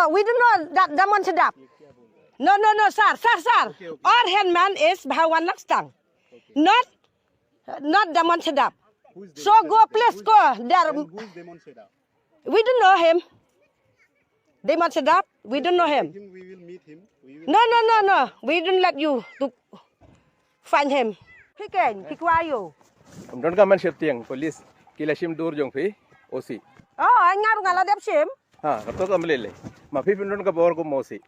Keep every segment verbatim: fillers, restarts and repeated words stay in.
We don't know that Damon Sedap. No, no, no, sir, sir, sir. Our headman is Bhawan Lakstang. Not, not Damon Sedap. So go, please go. There. We don't know him. Damon Sedap, we don't know him. No, no, no, no. We don't let you to find him. Phi ken, phi kwah ïoh. Ym don ka man sheptieng, police. Ki la shim dur jong phi, O C. Oh, ai nga ruh nga la dep shim. Ha, kato ka mlei lei. Ma phi phin don ka bor kum O C.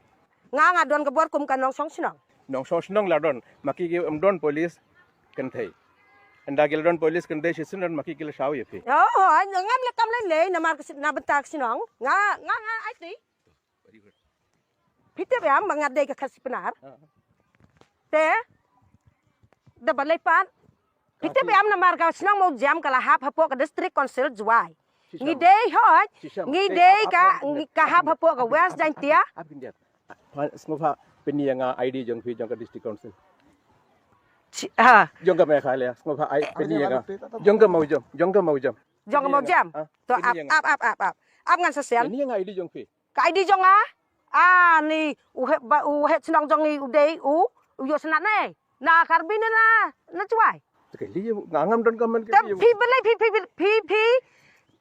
Nga nga don ka bor kum ka nongshong shnong. Nongshong shnong la don, ma ki ki ym don police kynthei. Ynda ki la don police kynthei shisien don ma ki ki la shaw ïa phi. Oh, oh, ai ngam le kam lei lei namar ka shi-, na bynta ka shnong. Nga, nga, nga, ai ti. Phi tip ïa ma nga dei ka Khasi Pnar. Te da balei pat. Phi tip ïa namar ka shnong Mawjam ka la hap hapoh ka District Council Jowai. Ngi dei hoi, ngi dei ka, ngi ka hap hapoh ka West Jaintia. Sngewbha pyni ïa nga I D jong phi jong ka District Council. Chi-, ha. Jong ka Meghalaya, sngewbha ai pyni ïa nga. Jong ka Mawjam, jong ka Mawjam. Jong ka Mawjam. To ap, ap, ap, ap, ap. Ap ngan sa sel. Pyni ïa nga I D jong phi. Ka I D jong nga. Ah, ni u he-, ba, u head shnong jong ngi u dei u, u ïoh sna ne. Na Karbi ne na, na Jowai. Te ka liu, nga ngam don ka man ka liu. Phi balei phi, phi, phi, phi, phi,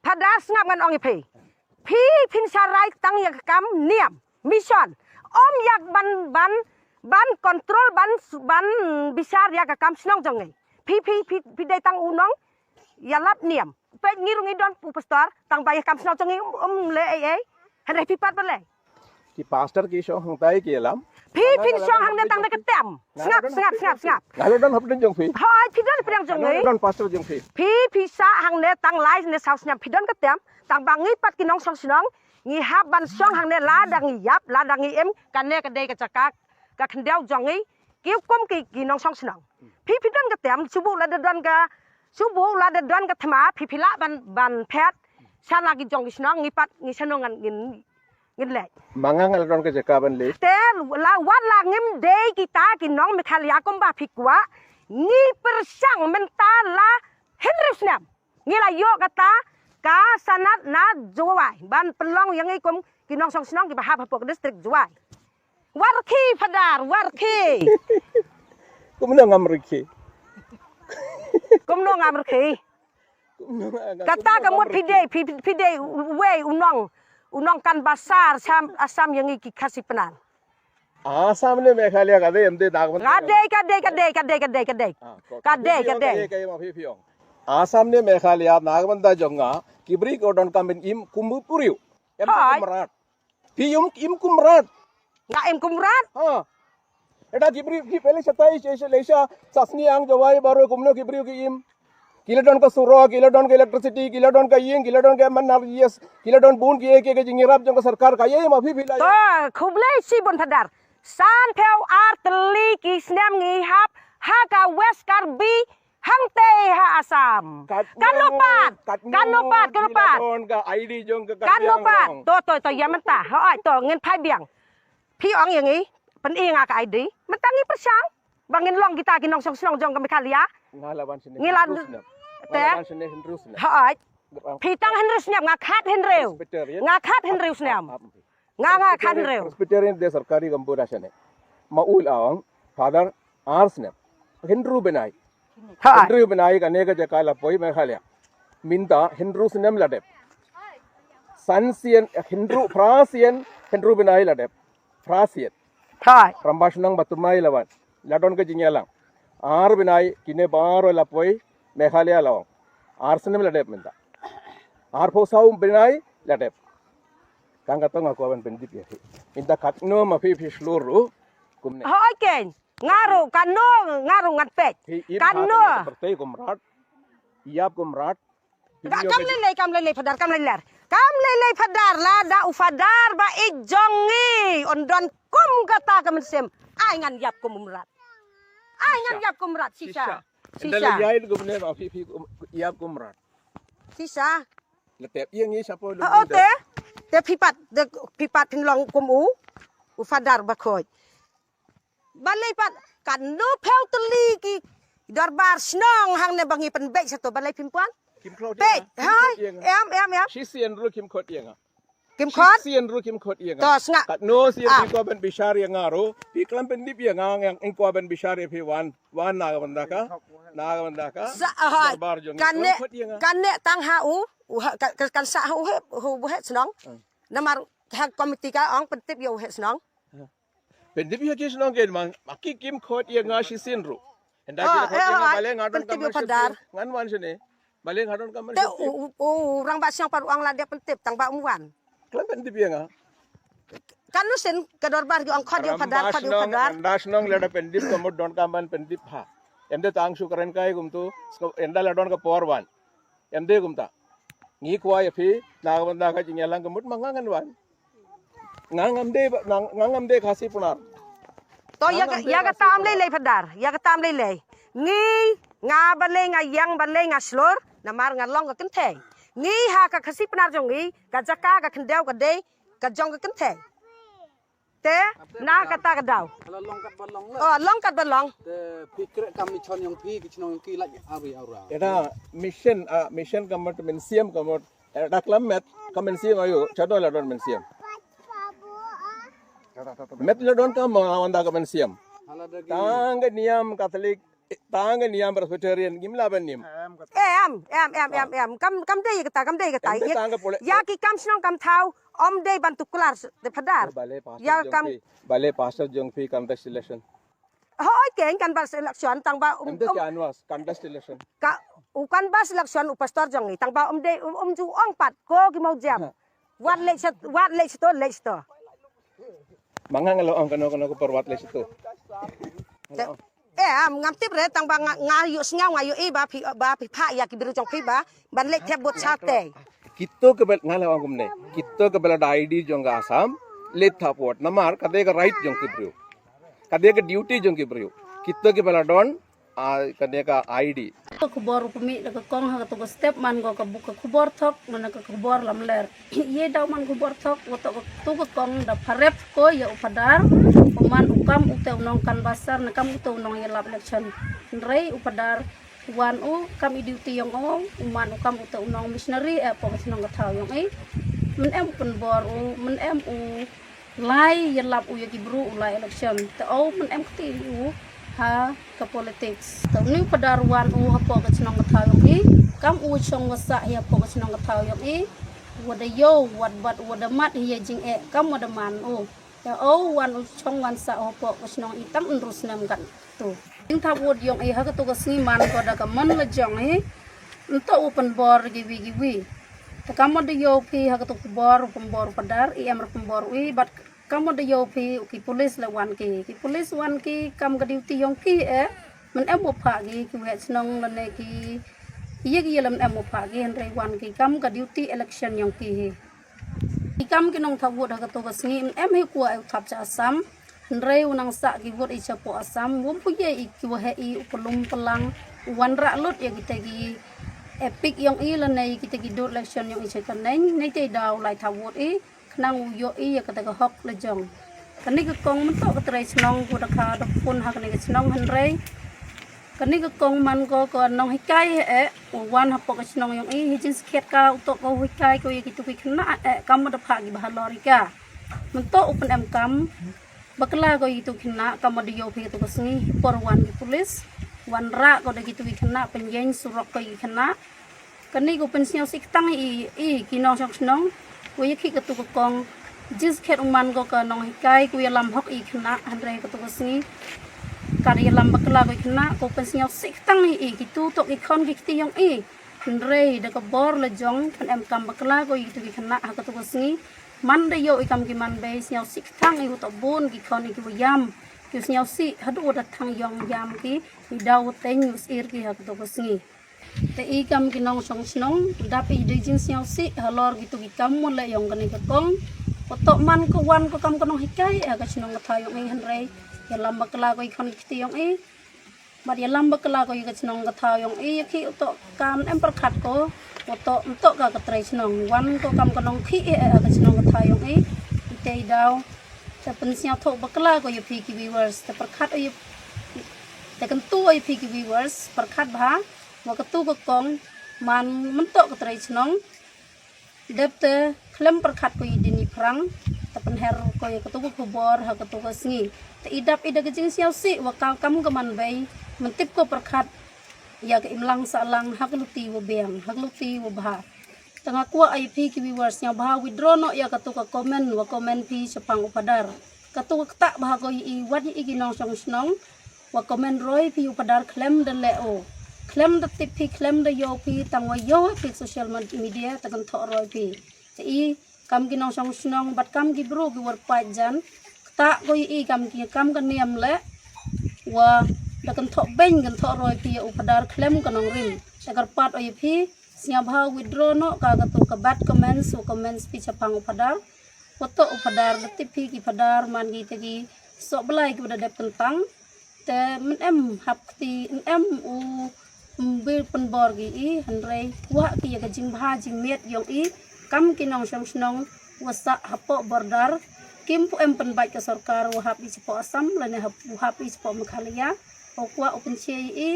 phadar sngap ngan ong ïa phi. Phi phin sharai tang ïa ka kam niam. Mission. Ym ïa ban, ban, ban control, ban, ban bishar ïa ka kam shnong jong ngi. Phi, phi, phi, phi dei tang u nong ïalap niam. Peit ngi ruh ngi don u pastor, tang ba ïa kam shnong jong ngi um, um leh ei ei. Hynrei phi pat balei. Ki pastor ki shong hangtai ki ïalam. Phi phin shong hangne tang da ka tem. Sngap, sngap, sngap, sngap. Nga la don hapdeng jong phi. Hoi, phi don hapdeng jong ngi. Nga la don pastor jong phi. Phi, phi sah hangne tang lai ne saw snem phi don ka tem. Tang ba ngi pat ki nongshong shnong. Ngi hap ban shong hangne lada ngi ïap, lada ngi im, kane ka dei ka jaka ka khyndew jong ngi. Ki hukum ki, ki nongshong shnong. Phi phi don ka tem, shu buh lada don ka, shu buh lada don ka thma, phi phi lah ban, ban phet. Sha la ki jong ki shnong, ngi pat, ngi shano ngan ngin, ngin leh. Ma nga nga la don ka jaka ban leh. Te la wat la ngim dei kita ki nong Meghalaya kumba phi kwah, ngi pyrshang mynta la hynriew snem. Ngi la ïoh kata ka sanad na Jowai ban pynlong ïa ngi kum ki nongshong shnong kiba hap hapoh ka district Jowai. Wat rkhie, Phadar, wat rkhie. Kumno ngam rkhie? Kumno ngam rkhie? Kumno ngam, kata kumno ka mut ngam rkhie? Phi dei, phi, phi dei uwei u nong, u nongkan basar Assam, Assam ïa ngi ki Khasi Pnar. Assam ne Meghalaya ka dei, em dei Nagaland. Ka dei, ka dei, ka dei, ka dei, ka dei, ka dei. Ah, ko-, ka dei, ka dei. Ka dei, ka dei, ma phi phi ong. Assam ne Meghalaya, Nagaland da jong nga, ki briew ki don kam im kum u briew. Em dei kum mrad. Phi im, im kum mrad. Nga im kum mrad. Ha. Eda ki briew ki pele shatai, she, she, leisha, Sasni ang Jowai baroh kumno ki briew ki im. Ki la don ka surok, ki la don ka electricity, ki la don ka ïing, ki la don ka M N R E G S, ki la don bun ki, ki, ki jingïarap jong ka sorkar, kaei ma phi phi la. To, khublei shibun Phadar. Sanphew ar tylli ki snem ngi hap ha ka West Karbi hangtei ha Assam. Katno pat, katno pat, katno pat. Ki la don ka I D jong ka Karbi Anglong. To, to, to, ïa mynta. Hooid, to, ngin phai biang. Phi ong ïa ngi, pyni nga ka I D. Mynta ngi pyrshang ba ngin long kita ki nongshong shnong jong ka Meghalaya. Nga la wan shane. Ngi la hynriew snem. Te? Nga la wan shane hynriew snem. Hooid. Phi tang hynriew snem, nga khat hynriew. Presbyterian. Nga khat hynriew snem. Ap, ap, ap. Nga, nga khat hynriew. Presbyterian de sarkari kam bura shane. Ma u la ong, Phadar ar snem. Hynriew bnai. Hooid. Hynriew bnai kane ka jaka la poi Meghalaya. Mynta hynriew snem la dep. San sien, eh, hynriew, phra sien, hynriew bnai la dep. Phra sien. Hooid. Rangbah shnong ba thymmai la wan. La don ka jingïalang. Ar bnai, kine baroh la poi Meghalaya la ong. Ar snem la dep mynta. Arphew saw bnai la dep. Kang katno nga kwah ban pyndep ïa phi. Mynta katno ma phi phi shlur ruh kumne. Hooid keiñ. Nga ruh katno, nga ruh ngan peit. Phi ïap katno. Pyrthei kum mrad. Ïap kum mrad. Ka, kam lei lei, kam lei lei Phadar, kam lei lei. Kam lei lei Phadar, lada u Phadar ba ïeit jong ngi un don kum kata ka mynsiem. Ai ngan ïap kum u mrad. Ai ngan ïap kum u mrad, shisha. Shisha. Shisha. Ynda la ïaid kumne ba phi, phi kum, ïap kum u mrad. Shisha. La tep ïa ngi shapoh. Oh, oh, te. Te phi pat, te phi pat phin long kum u, u Phadar ba khoi. Balei pat, katno phew tylli ki dorbar shnong hangne ba ngi pynbeit shato, balei phim pan? Kim khot ïa nga. Beit, hai, em, em, em. Shisien ruh kim khot ïa nga. Kim khot? Shisien ruh kim khot ïa nga. To sngap. Katno sien phi kwah ban bishar ïa nga ruh. Phi khlem pyndep ïa nga, nga kwah ban bishar ïa phi, wan. Wan na ka bynta ka. Na ka bynta ka. Sa ha. Dorbar jong. Kane, kane tang ha u. Kan sah ha u heh, u heh shnong. Namar ha committee ka ong pyntip ïa u heh shnong. Pyndip ïa ki shnong ki, ma ki kim khot ïa nga shisien ruh. Ynda ki la khot ïa nga, balei nga don kam membership, ngan wan shane. Balei nga don kam membership. Te u rangbah shnong pat u ong la dep pyntip tang ba um wan. Khlem pyndip ïa nga. Katno sien ka dorbar ki ong khot ïa u Phadar, khot ïa u Phadar. Rangbah shnong lada pyndip ka mut don kam ban pyndip ha. Em dei tang shu kren kai kumtu, ynda la don ka por wan. Em dei kumta. Ngi kwah ïa phi, na ka bynta ka jingïalang ka mut ma nga ngan wan. Nga ngam dei, nga ngam dei Khasi Pnar. To ïa ka tam lei lei Phadar, ïa ka tam lei lei. Ngi, nga balei nga ïeng balei nga shlur, namar nga long ka kynthei. Ngi ha ka Khasi Pnar jong ngi, ka jaka ka khyndew ka dei ka jong ka kynthei. Te na kata ka daw. Long kat ba long. Oh, long kat ba long. Te phi kre kam ni chon yong phi ki chnong yong ki lak ari aura. Eda mission, ah, mission ka mut, mynsiem ka mut. Eda klam met ka mynsiem ayu, chadon la don mynsiem. Met la don ka ma wanda ka mynsiem. Tang ka niam Catholic, tang ka niam Presbyterian, ngim lah ban niam. Em, em, em, em, em. Kam, kam dei kata, kam dei kata. Ïa ki kam shnong kam thaw, ym dei ban tuklar te Phadar. Ïa kam. Balei pastor jong phi contest election? Hooid kein contest election tang ba um. Em dei um, ki anwas contest election. Ka, u contest election u pastor jong ngi tang ba um dei um, um ju ong pat ko ki mawjam. Wat leh shat, wat leh shato, leh shato. Ma nga nga la ong kano kano ka por wat leh shato. Eh, am ngam tip re tang ba nga, nga ïohsngew nga ïohi ba phi, ba phi phah ïa ki briew jong phi ba ban leit thep vote shatei. Kito ki ba la, nga la ong kumne. Kito ki ba la da I D jong ka Assam, leit thep vote namar ka dei ka right jong ki briew. Ka dei ka duty jong ki briew. Kito ki ba la don, ah, ka dei ka I D. Ka khubor u pynmih da ka kong ha kato ka step man ko ka buk ka khubor thok, man ka khubor lamler. Ïa daw man khubor thok, wa toh kato ka kong da pharep ko ïa u Phadar, u man u kam u te u nong canvasser, ne kam u te u nong ïalap election. Hynrei u Phadar, wan u kam i duty yong u, u man u kam u te u nong missionary, eh, hapoh ka shnong ka thaw yong i. Mynem u pynbor u, mynem u lai ïalap u ïa ki briew u lai election. Te u mynem kti u ha ka politics. Te une u Phadar wan u hapoh ka shnong ka thaw yong i. Kam u shong wa sah hi hapoh ka shnong ka thaw yong i. Wa da ïoh, wat bat, wa da mat hi ïa jingeh, kam wa da man u. Te u wan u shong wan sah hapoh ka shnong i tang hynriew snem katto. Jingthap vote yong i ha kato ka sngi man ko da ka mon la jong i. Nto u pynbor kiwi kiwi. Te kam wa da ïoh phi ha kato ka khubor u pynbor u Phadar, i em re pynbor u i, bad kam wa da ïoh phi u ki police la wan ki. Ki police wan ki kam ka duty yong ki eh. Mynem wa phah ki, ki waheh shnong lane ki. Ïa ki ïa la mynem wa phah ki, hynrei wan ki kam ka duty election yong ki hi. Ki kam ki nongthap vote ha kato ka sngi, mynem hi kwah u thap cha Assam. Hynrei u nang sah ki vote i chapoh Assam, wom pu ïa i ki waheh i u pynlum pynlang, u wanrah lut ïa kita ki EPIC yong i lane ïa kita ki dud election yong i cha kane, nei te daw lai thap vote i. Khnang u ïoh i ïa kata ka hok la jong. Kane ka kong mynta ka trai shnong ko da ka da pun ha kane ka shnong hynrei. Kane ka kong man ko ka nonghikai eh, u wan hapoh ka shnong yong i, hi jingskhet ka u toh ka u hikai ko ïa kitu ki khynnah eh, kam da phah ki ba halor i ka. Mynta u pynem kam bakla ko ïa kitu ki khynnah, kam da ïoh phi katu ka sngi, hi por wan ki pulis, wanrah ko da kitu ki khynnah, pynjeng surok ko ïa ki khynnah. Kane ko pynsngewsih tang i, i, ki nongshong shnong, ko ïa ki katu ka kong, jingskhet u man ko ka nonghikai, ko ïalam hok i khynnah, hynrei katu ka sngi, ka da ïalam bakla ko i khynnah, ko pynsngewsih tang i, i, kitu toh ki khon ki kti yong i, hynrei da ka bor la jong, pynem kam bakla ko i kitu ki khynnah, ha katu ka sngi, man da ïoh i kam ki man bei, sngewsih tang i, u toh bun ki khon i ki wa ïam, ki sngewsih, haduh u da thang yong ïam ki, i daw u teng u sir ki ha katu ka sngi. Te i kam ki nongshong shnong, dap i dei jingsngewsih, halor kitu ki kam wa leh yong kane ka kong. Wa toh man ko wan ko kam ka nonghikai, ha ka shnong ka thaw yong i hynrei. Ïalam bakla ko i khon ki kti yong i. Bad ïalam bakla ko i ka shnong ka thaw yong i, ïa ki u toh kam em pyrkhat ko. Wa toh, u toh ka ka trai shnong. Wan ko kam ka nongkhih, eh, ha ka shnong ka thaw yong i. I te i daw. Te pynsngewthuh bakla ko ïa phi ki viewers. Te pyrkhat ïa, te kyntu ïa phi ki viewers. Pyrkhat bha. Wa katu ka kong man mynta ka trai shnong. Dep te khlem pyrkhat ko ïa i dei Phrang, te pynher ko ïa kato ka khubor ha kato ka sngi. Te i dap i da ka jingsngewsih wa ka kam ka man bei, myntip ko pyrkhat ïa ka imlang sahlang ha ka luti wa biang, ha ka luti wa bha. Te nga kwah ïa phi ki viewers sngewbha withdraw noh ïa kato ka comment wa comment phi shaphang u Phadar. Kato ka ktah bha ko ïa i, wat ïa i ki nongshong shnong wa comment roi phi u Phadar khlem da leh o, khlem da tip phi, khlem da ïoh phi, tang wa ïoh phi social media te kynthoh roi phi. Te i kam ki nongshong shnong bad kam ki bru ki war paid jan, ktah ko ïa i kam ki, kam ka niam leh wa da kynthoh beiñ, kynthoh roi phi ïa u Phadar khlem ka nongrim. Te kyrpad o ïa phi, sngewbha withdraw noh ka kato ka bad comments wa comments phi shaphang u Phadar. Wa to u Phadar, da tip phi ki Phadar man ki te ki soh blai ki wa da dep kyntang. Te men em hap kti, men em u mbir pynbor ki i, hynrei kwah ki ïa ka jingbha jingmiat yong i kam ki nongshong shnong wa sah hapoh border. Kim pu em pynbait ka sorkar wa hap i shapoh Assam lane hap, wa hap i shapoh Meghalaya. O kwah u pynshai i,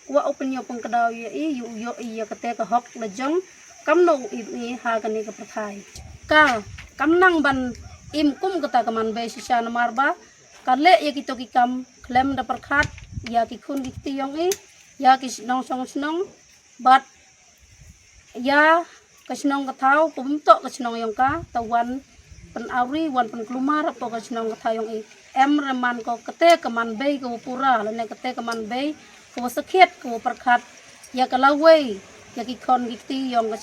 kwah u pynïoh pynkdaw ïa i, ïoh, ïoh i ïa kata ka hok la jong, kam no u im i ha kane ka pyrthai. Ka, kam nang ban im kum kata ka man bei shisha namar ba ka leh ïa kito ki kam khlem da pyrkhat ïa ki khun ki kti yong i, ïa ki nongshong shnong, bad ïa ka shnong ka thaw, kum to ka shnong yong ka, ta wan pynawri, wan pynkulmar hapoh ka shnong ka thaw yong i. Em re man ko kata ka man bei ka wa pura, lane kata ka man bei ka wa sakhiat, ka wa pyrkhat ïa ka lawei ïa ki khun ki kti yong ka